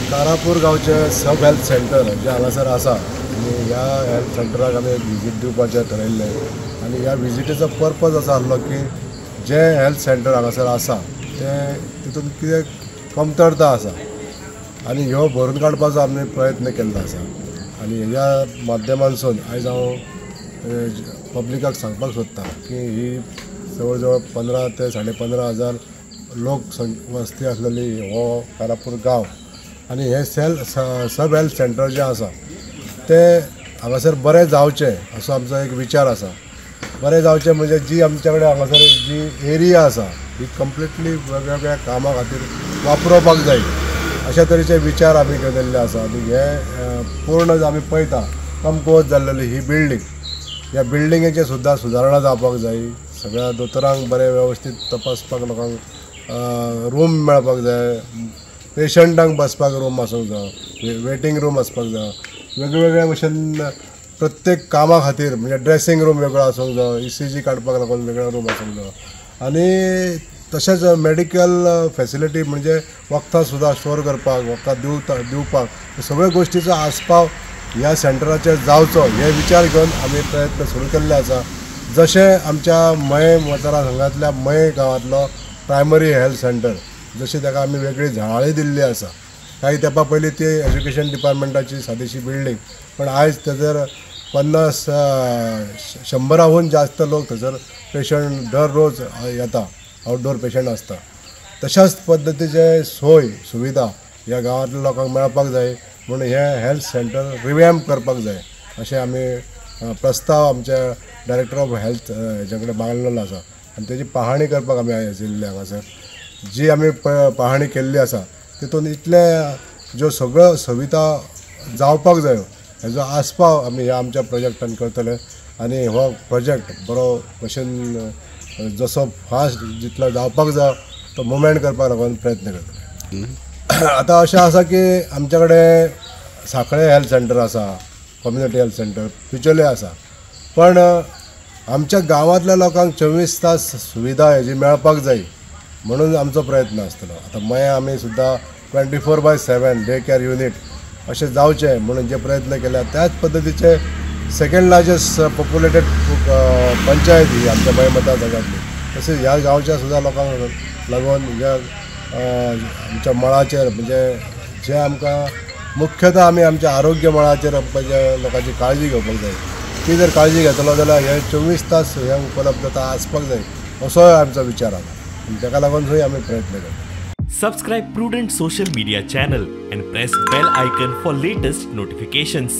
कारापूर गांवचें सब health centre जें हांगासर आसा आनी ह्या हेल्थ सेंटराक आमी एक विजीट दिवपाचें ठरयल्लें आनी ह्या विजिटेचो पर्पज असो आसलो की जें हेल्थ सेंटर हांगासर आसा तें तितून कितें कमतरता आसा आनी ह्यो भरून काडपाचो आमी प्रयत्न केल्लो आसा. आनी ह्या माध्यमांसून आयज हांव पब्लिकाक सांगपाक सोदता की ही जवळ जवळ 15 ते 15.5 हजार लोक वस्ती आसलेली हो कारापूर गांव आनी हे सब हेल्थ सेंटर जें आसा तें हांगासर बरें जावचें असो आमचो एक विचार आसा. बरें जावचें म्हणजे जी आमच्या कडेन हांगासर जी एरिया आसा ही कंप्लिटली वेगवेगळ्या कामां खातीर वापरोवपाक जाय अशा तरेचे विचार आमी केल्ले आसा. आनी हे पूर्ण आमी पळयता कमकुवत जाल्लेली ही बिल्डींग, ह्या बिल्डिंगेचे सुद्दां सुदारणा जावपाक जाय. सगळ्या दोतोरांक बरें वेवस्थीत तपासपाक लोकांक रूम मेळपाक जाय, पेशंटांक बसपाक रूम आसूंक जाय, वेटींग रूम आसपाक जाय, वेगवेगळ्या भशेन प्रत्येक कामा खातीर म्हणजे ड्रेसींग रूम वेगळो आसूंक जाय, ECG काडपाक लागून वेगळो रूम आसूंक जाय आनी तशेंच मेडिकल फेसिलिटी म्हणजे वखदां सुद्दां स्टोर करपाक, वखदां दिवपाक सगळ्या गोश्टीचो आस्पाव ह्या सेंटराचेर जावचो हे विचार घेवन आमी प्रयत्न सुरू केल्ले आसा. जशें आमच्या मये मतदारसंघांतल्या मये गांवांतलो प्रायमरी हेल्थ सेंटर जशी ताका आमी वेगळी झळाळी दिल्ली आसा. काही तेंपा पयलीं ती एज्युकेशन डिपार्टमेंटाची सादीशी बिल्डींग, पण आयज थंयसर 50-100 जास्त लोक थंयसर पेशंट दररोज येता, आउटडोर पेशंट आसता. तशाच पद्दतीचे सोय सुविधा ह्या गांवांतल्या लोकांक मेळपाक जाय म्हणून हे हेल्थ सेंटर रिव्हॅम्प करपाक जाय अशें आमी प्रस्ताव आमच्या डायरेक्टर ऑफ हेल्थ हेच्या कडेन मागलेलो आसा आनी तेजी पाहणी करपाक आमी आयिल्ले हांगासर. जी आमी पाहणी केल्ली आसा तितून इतले ज्यो सगळ्यो सुविधा जावपाक जायो हेजो आस्पाव आमी ह्या आमच्या प्रोजेक्टान करतले आनी हो प्रोजेक्ट बरो भशेन जसो फास्ट जितलो जावपाक जाय तो मुवमेंट करपाक लागून प्रयत्न करतले. आतां अशें आसा की आमच्या कडेन सांखळे हेल्थ सेंटर आसा, कम्युनिटी हेल्थ सेंटर बिचोले आसा, पण आमच्या गांवांतल्या लोकांक 24 तास सुविधा हेजी मेळपाक जाय म्हणून आमचो प्रयत्न आसतलो. आतां मये आमी सुद्दां 24/7 डे केअर युनीट अशें जावचें म्हणून जे प्रयत्न केल्या त्याच पद्दतीचे सेकंड लार्जस्ट पॉप्युलेटेड पंचायत ही आमच्या मये मतदारसंघातली. तशेंच ह्या गांवच्या सुद्दां लोकांक लागून ह्या आमच्या मळाचेर म्हणजे जे आमकां मुख्यतः आमी आमच्या आरोग्य मळाचेर आमच्या लोकांची काळजी घेवपाक जाय. ती जर काळजी घेतलो जाल्यार हे 24 तास हे उपलब्धता आसपाक जाय असोय आमचो विचार आसा आनी ताका लागून थंय आमी प्रयत्न करता. Subscribe Prudent social media channel and press bell icon for latest notifications.